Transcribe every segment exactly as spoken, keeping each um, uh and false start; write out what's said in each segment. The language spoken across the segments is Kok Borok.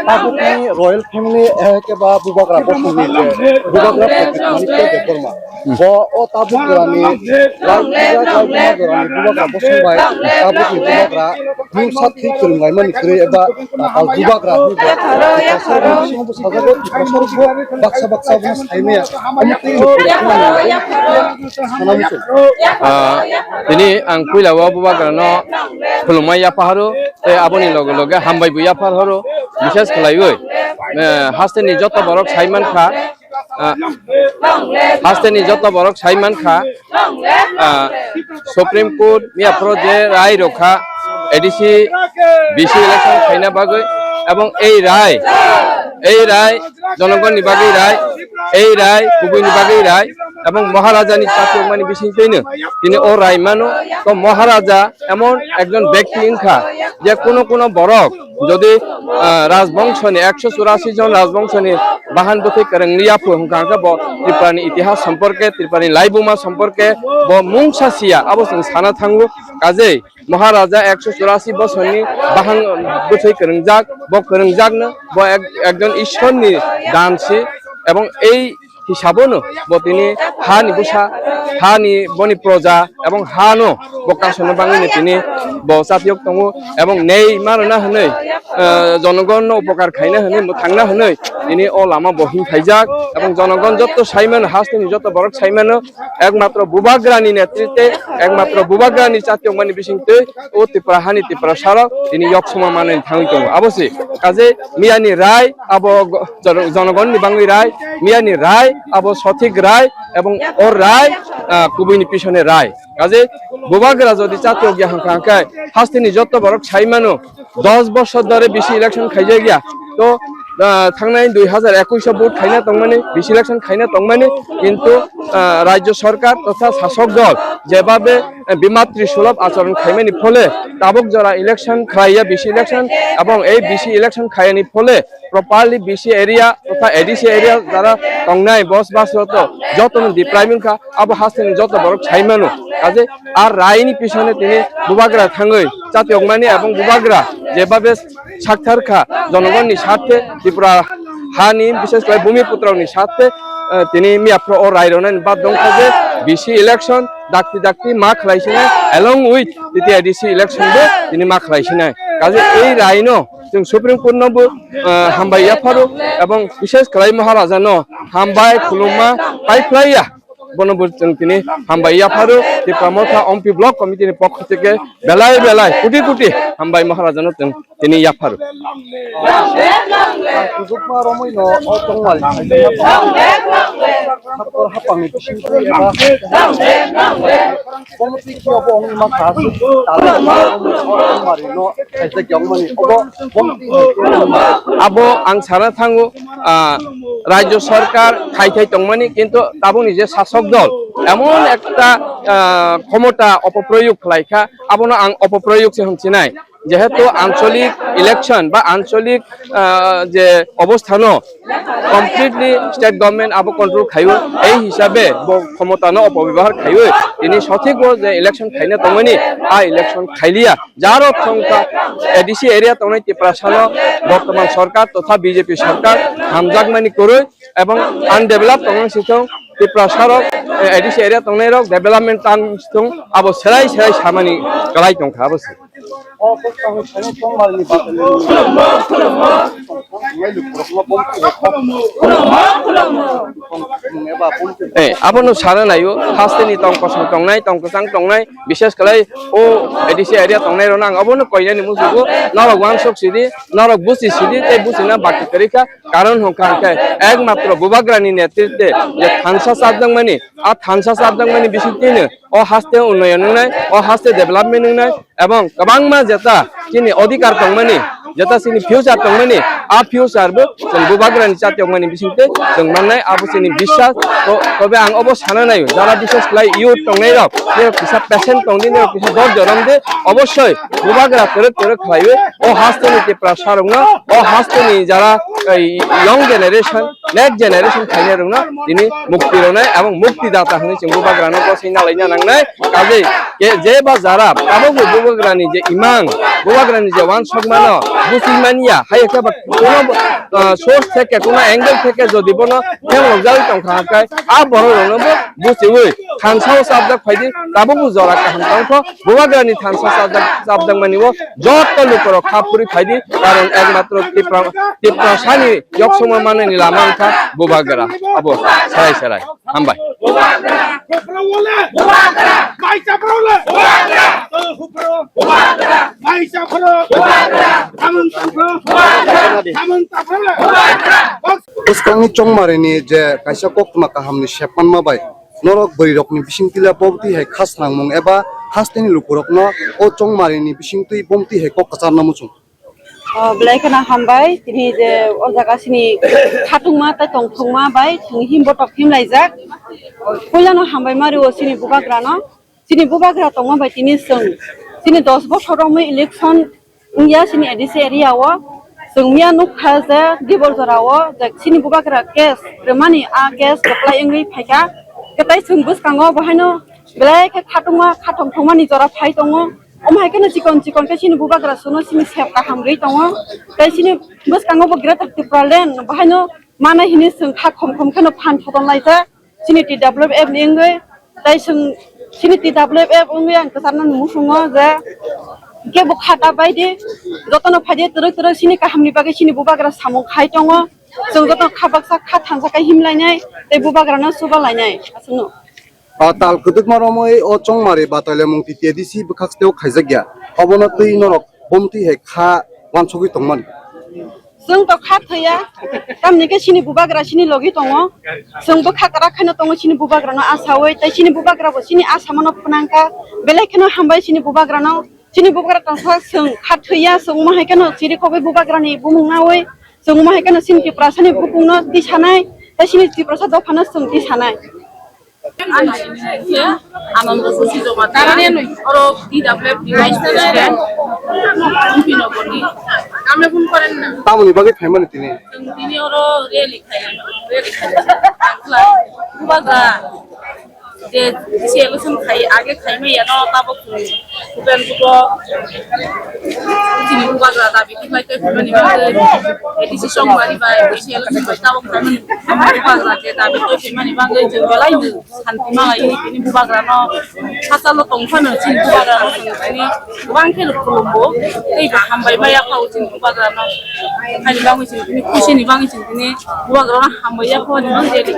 Tabukni royal family, eh, keba Bubagra bosongni je Bubagra Pradyut Manikya Debbarma. Bo o tabuk jorani, lai tijak lai tijak jorani Bubagra bosong bai tabukni Bubagra mungsa thwi kwrwnglaimani kwrwi eba takal Bubagra hwnwi bo sajagwi Tiprasarokbo baksa baksa bo saimaya. Omo twi sana muchung. Ah, tini ang puila o Bubagrano khulumma yapha horo, tei aboni loge loge hambai bo yapha horo, bishes khlaiwi, eh, hasteni joto borok sai mankha, ah, hasteni joto borok sai mankha, ah, Supreme Court miyaphoro je rai rokha A D C B C election khaina bagwi, ebong ei rai, ei rai jonogonni bagwi rai, ei rai kubuini bagwi rai, ebong Maharajani chakri wngmani bisingtwino tini o rai mano. To Maharaja emon ekjon bekti wngkha je kuno kuno borok jodi, ah, rajbongshoni ekso churasi jon rajbongshoni bahan bwthwi kwrwng liya phu hwnkha hwnkhe bo Tripurani itihas somporke, Tripurani laibuma somporke bo mungsa siya, abo chwng sana thango. Kajei Maharaja ekso churasi bosorni bahang bwthwi kwrwngjak, bo kwrwngjakno bo ek-, ekjon Ishwarni dan si, ebong ei hisabono bo tini hani bwsa, hani boni proja ebong hano bo kasano bangwino tini bo chatiyok tongo, ebong nei mano na hwnwi, eh, jonogonno upokar khaina hwnwi, mwthangna hwnwi tini o lama bo him phaijak, ebong jonogon jotto saimano, hasteni jotto borok saimano, ekmatro Bubagrani netritwe, ekmatro Bubagrani chatiyokmani bisingtwi o Tripura hani Tiprasarok tini yoksuma manwi thangwi tongo. Abo se kaje miyani rai, abo go-, jon-, jonogonni bangwi rai, miyani rai, abo sothik rai, ebong o rai, ah, kubuini pisone rai. Kaje Bubagra jodi chatiyok ya hwnkha hwnkhe hasteni jotto borok saimano, dos bosor dhore bisi election khaijak ya. To, ah, thangnai dui hazar ekush o vote khaina tongmani, bisi election khaina tongmani, kintu, ah, rajyo sorkar totha sasok dol jebabe, eh, bimatri sulab achoron khaimani phole tabuk jora election khlaiya, bisi election, ebong ei bisi election khaiyani phole properly bisi area totha A D C area jara tongnai bos bas joto, jotono deprive wngkha. Abo hasteni joto borok sai mano. Kaje a raini pisone tini Bubagra thangwi chatiyokmani ebong Bubagra jebabe sakthar kha jonogonni sarthe, Tripura hani, bishes kore Bumiputro ni sarthe, eh, tini miyaphro o rai ronani bad dongkha je bisi election dakti dakti ma khlai sinai, along with titi A D C election bo tini ma khlai sinai. Kaje ei raino chwng Supreme Court no bo, eh, hambai yapharo ebong bishes khlai Maharaja no hambai khulumma pai khlaiya. Bono bo chwng tini hambai yapharo, Tipra Motha Ompi Block Committee ni pokho theke belai belai koti koti hambai Maharaja no chwng tini yapharo. Tubukma romwi no o tongmali hakor hapangni bisingtwi eba komiti kiyo bo wngma kha, tala romwi o tongmali no kaisa gyongmani obo komiti. Abo ang sana thango, ah, rajyo sorkar khai khai tongmani, kintu tabukni je sasok dol emon ekta, ah, khomota opoproyog khlai kha, abono ang opoproyog se hwnsinai. Jehetu ancholik election ba ancholik, ah, je obosthano completely state government abo control khaio, ei hisabe bo khomotano opobebahar khaio, tini sothik bo je election khaina tongmani, a election khailiya. Jaro thongkha A D C area tongnai Tiprasano bortoman sorkar totha B J P sorkar hamjakmani kwrwi ebong undeveloped tongnai sithong Tiprasarok, eh, A D C area tongnairok development tang sithong abo serai serai samani kwlai tongkha abo se. Eh, abono sana naio, hasteni tong kosong tongnai, tong kwchang tongnai, bishes khlai o A D C area tongnai rok ang abono koinani musugo, norok wansuk sidi, norok busi sidi, tei busina baki kwrwi kha, karon hwnkha hwnkhe ekmatro Bubagrani netritwe je thansa chapjakmani, a thansa chapjakmani bisingtwino o haste unnoyon wngnai, o haste development wngnai, ebong kwbangma jeta chini odhikar tongmani, jeta chini future tongmani, A future bo chwng bubagrani chatiyokmani bisingtwi chwng mannai, abo chini biswas. To-, tobe ang obo sana naio, jara biswas khlai youth tongnairok, nirok kisa patient tongdi, nirok kisa dorjo romdi, obossoi bubagra kwrwk kwrwk khlaiwi o hasteni Tiprasarokno, o hasteni jara, ei, young generation, next generation khainairokno tini mukti rwnai, abong mukti data hwnwi chwng bubagrano gosoi nalaina nangnai. Kajei ke je ba jara tabukbo bubagrani je imang, bubagrani je wansokmano buchimaniya, hai khe ba kuno, ah, source theke, kuno angle theke jodi bono khenglokjagwi tongkha hwnkhe, a borok rokno bo buchiwi thansa o chapjak phaidi, tabukbo jora kaham tongkho, bubagrani thansa chapjak, chapjakmani o joto lukurok kha phuri phaidi, karon ekmatro Tipra, Tiprasani yoksongma manani lama wngkha bubagra, abo sarai sarai. Hambai. Bwskangni chongmarini je kaisa koktwma kahamni sepmanma bai norok bwrwirokni bisingtwi le bobtwi hai kha swnamung eba hasteni lukurokno o chongmarini bisingtwi bomtwi hai kok kwcharna muchung. O, belai kheno hambai, tini je o jaga sini khatungma tei tongthokma bai chwng himbotok himlaijak. Puilano hambai ma rio sini bubagrano, sini bubagra tongma bai tini chwng, sini dos bosor romwi election wngya sini A D C area o. Chwng miya nukha je Diboljora o je sini bubagra case rwmani, a case reply wngwi phaikha. Tei chwng bwskango bo haino belai khe khatungma khatongthokmani jora phai tongo. Omo hai kheno chikon chikon khe chini bubagra suno chini sep kaham rwi tongo. Tei chini bwskango bo Greater Tipraland bo haino manai hini chwng kha khom khom kheno phan thoton laijak. Chini T W F ni wngwi tei chwng chini T W F wngwi ang kwcharnani muchungo je kebo kha ta bai di, jotono phai di, twrwk twrwk chini kahamni bagwi chini bubagra samung khai tongo. Chwng jotono kha baksa kha thansa khe himlainai tei bubagrano chuba lainai aswkno. O tal kwdwkma romwi o chongmari batailaimung T T A D C bwkhak teo khaijakya. Obono twi norok bomtwi hai kha wansugwi tongmani. Chwng to kha thwiya, tamni khe chini bubagra chini logi tongo. Chwng bwkha kwrak kheno tongo chini bubagrano asawi, tei chini bubagrabo chini asamano phnangkha. Belai kheno hambai chini bubagrano. Chini bubagra tongkha chwng kha thwiya, chwng omo hai kheno chiri kogwi bubagrani bumung nawi. Chwng omo hai kheno chini Tiprasani bukungno tisanai, tei chini Tiprasa dophano chwng tisanai. Ani simi khe Anando Joshi Jamatia, oro T W F ni Vice President, Kumpinogorni. Tamoni bagwi phaimani tini? Chwng tini oro rally khai, rally khai. Bubagra je D C election khai, age khaimai yano tabuk Kupen kubo chini bubagra dabi khlai tei phimani bagwi, A D C chongmari bai, D C election bai tabuk khaimani bubagra je dabi tei phimani bagwi chwng belai no santi malai tini bubagra no hachalo tongphano chini bubagra no chwng tini kwbang khe khulumbo tei bo hambai maya phao chini bubagra no. Ani bagwi chwng tini khusi ni bagwi chwng tini bubagra no hambai ya phao ni bagwi je.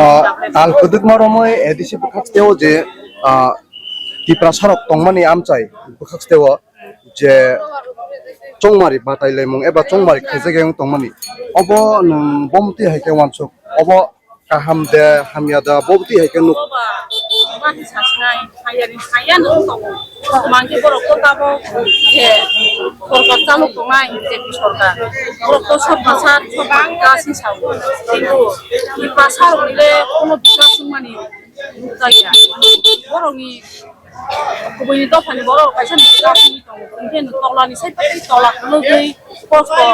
O tal kwdwkma romwi A D C bwkhak teo je, ah, Tiprasarok tongmani amchai bwkhak teo je chongmari batailaimung eba chongmari khaijak yang tongmani. Obo nwng bomtwi hai khe wansuk, obo kaham de hamya da, bomtwi hai khe nuk. Oba, oba khe sasinai, hayani haya nwng tongo. Mangke borok ko tabo je sorkar chalok tongnai B J P sorkar. Borok ko sotma sa, sotma ka si sao. Kintu Tiprasa rok le kono bikas wngmani nukjakya. Borokni Kubui ni dophani borok kaisa ni kapini tongo, hwnkhe no tola ni side bai tola khulugwi kosto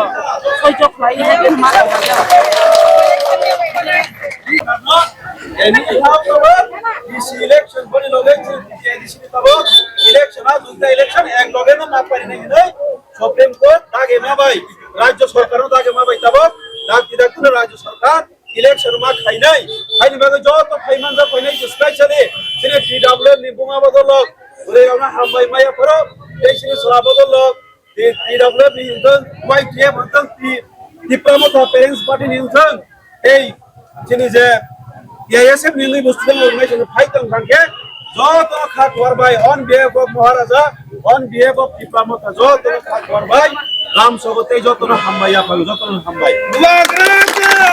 soijo khlai hai khe ma tongmani. D C election boni loge chwng A D C ni tabuk election a junta election ek loge no ma parinai hinwi Supreme Court dage ma bai, Rajya Sarkar no dage ma bai tabuk dak tidak tuno Rajya Sarkar election ma khainai, haini bagwi joto phai manjak phainai, specially chini T W F ni buma bodol lok, bwrwi rokno hambai maya phoro, tei chini chwla bodol lok, T-, T W F ni wngthang, Y T F wngthang, Ti-, Tipra Motha Parents Party ni wngthang, tei chini je T I S F ni wngwi bo student organization phai tong thang khe, joto kha kuar bai on behalf of Maharaja, on behalf of Tipra Motha joto kha kuar bai, lam sobo tei joto no hambai ya phang, joto no hambai. Bubagra jai!